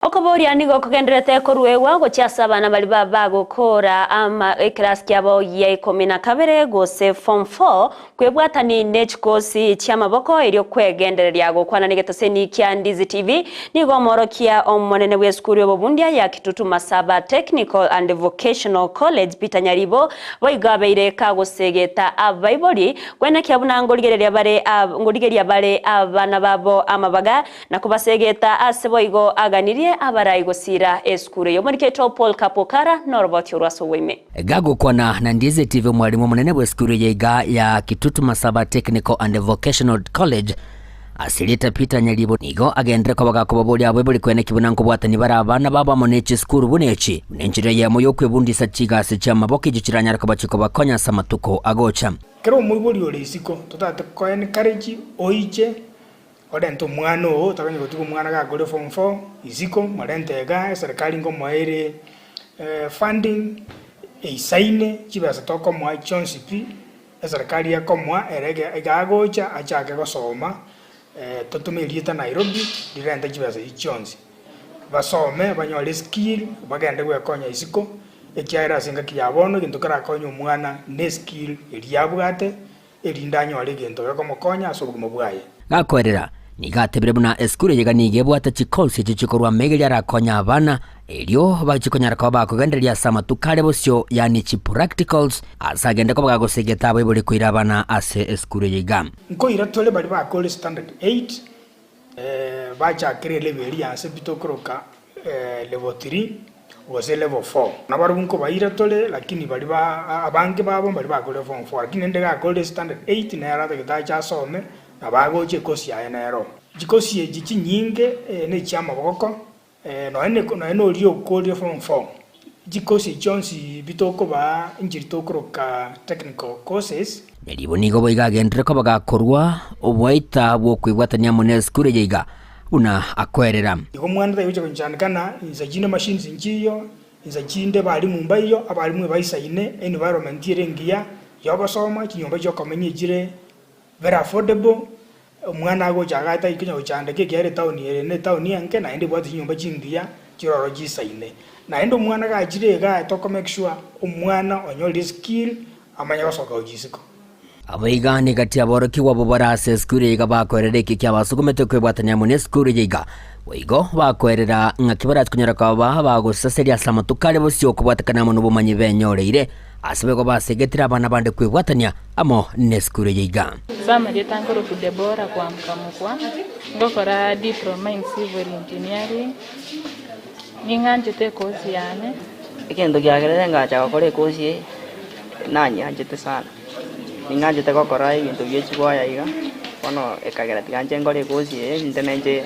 Okoboria nigo kogendererete koruegwa gochia ase abana baria ba bagokora ama ekerasi kiabo gia ikomi na kabere gose form four kwebwatani ne chikosi chi'amaboko erio kwegendereria gokwana negetoseni kia Ndizi TV nigo omoorokia omonene bw'esukuru y'obobundia ya Kitutu Masaba Technical and Vocational College Peter Nyaribo boigo abeire kagosegeta abaibori kwenekia buna ngorigereria bare ngorigeria bare abana babo amabaga Na kobasegeta ase boigo aganirie abarai gosiira esukuru eye. Omoriketo Paul Kapokara noroboti orwo ase oboime. Gagokwana na Ndizi TV omwalimu omonene bw'esukuru eye iga ya Kitutu Masaba Technical and Vocational College ase erieta Peter Nyaribo nigo agenderere koba gakobaboria abaibori koeneki buna nkobwatani bare abana babo amo ne chisukuru buna echi buna enchera eyemo y'okwebundisa chigasi chi'amaboko echio chiranyare koba chikobakonya ase amatuko agocha. Kera omoibori ore isiko totagete ko encourage oiche Orente omwana oo, otakanya gotiga omwana gakore form four isiko, morente igaa, eserekari nkomoa ere funding eisaine, chibesa tokomoa chionsi pi, eserekari ekomoa ere ege iga agocha achake gosoma, totome erieta Nairobi, rirente chibesa echio chionsi. Basome, banyore eskill, bagende gwekonya isiko, ekiagera ase engaki ya bono egento kerakonye omwana na eskill eria abwate, erinde anyore egento gekomokonya ase obogima bwaye. Gakoerera, nigo atebire buna esukuru eye iga nigo ebwate chikosi echio chikorwa amaiga arakonye abana erio bachie konyara koba bakogendereria ase amatuko are bosio yaani chipracticals ase agende koba gagosegeta abaibori koira abana ase esukuru eye iga. Nkoira tore baria bakore standard eight bachakire elevel eria ya nse pi tokoroka level 3 gose level 4. Nabarobwo nkobaira tore lakini baria ba abange babo mbaria bakorire form 4 lakini rende gakorire standard 8 nere atagete ache asome nabo agocha ekosi yaye nero. Chikosi echi chinyinge ne chiamaboko Nonya ne nonya noria okorire form 4, chikosi chionsi bi tokobaa inchiri tokoroka technical courses. Nyaribo nigo boigo agenderere koba gakorua oboita bw'okwebwatania amo nesukuru eye iga buna akoerera. Igo omwana taigocha gonchandekana, insa chinde machines nchiyo, insa chinde balimu mbaiyo, abalimu ebaisaine, environment ere engiya yogosoma, chinyomba chiokomenya echire very affordable, omwana agocha iga atari konya gochandeka ekiagera etown ere ne etown enke naende ebwate chinyomba chingiya chiroro chisaine. Naende omwana gachire igaa toko make sure omwana onyorire eskill amanye gosoka gochia isiko. Abaiga negati aborokigwa abwo bare ase esukuru eye iga bakoerera eke kiabasugumete kwebwatania amo nesukuru eye iga. Boigo bakoerera ng'aki barache konyora koba bagosaseria ase amatuko are bosio okobwatekana amo nobomanyi benyoreire. Ase boigo basegetire abana bande kwebwatania amo nesukuru eye iga. Ase amarieta nkorokwa Deborah Kwamboka Mokwa, ngokora diploma in civil engineering, ning'anchete ekosi yane. Egento kiagerete ngacha gokora ekosi eye, nanyianchete sana, ning'anchete gokora ebinto bie chikwaya iga, bono ekagera tiga nche nkore ekosi eye, nte nenche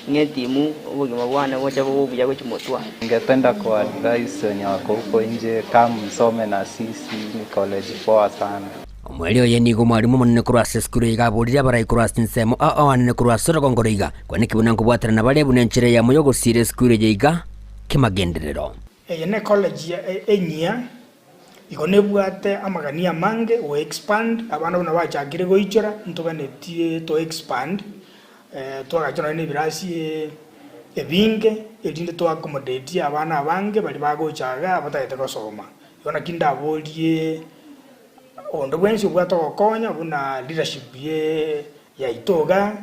Ng'a etimu obogima bwane boche bobe obuya gochia motwe. Ningependa kuadvise wenye wako huko nje come msome na sisi ni college poa sana. Omoerio oye nigo omwalimu omonene korwa ase esukuru iga aboririe abarai korwa ase ensemo ao anene korwa ase orogongo roiga, kwaneki buna nkobwaterana bare buna enchera eyemo y'ogosiira esukuru eye iga kemagenderero. Eye ne college enyia, igo nebwate amagani amange go expand, abana buna bachakire goichora ntoganetie to expand, twagacha nonye na ebirasi ebinge erinde to accommodate abana abange baria bagocha igaa batagete gosoma. Igo naki ndaborie onde bwensi obwate ogokonya buna leadership ye yaito igaa,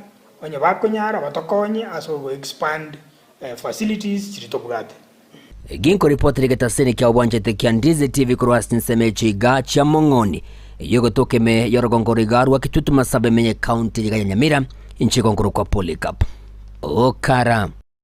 onye bakonyara batokonye ase ogo expand facilities chiria tobwate. Ginkoripotera egetaseni kia obwanchete kia Ndizi TV korwa ase chinsemo echi iga chia Mong'oni, eyio egotoka ime y'orogongo rwa iga rwa Kitutu Masaba ime ye county iga ya Nyamira, inche igo nkorokwa Polycarp Okara.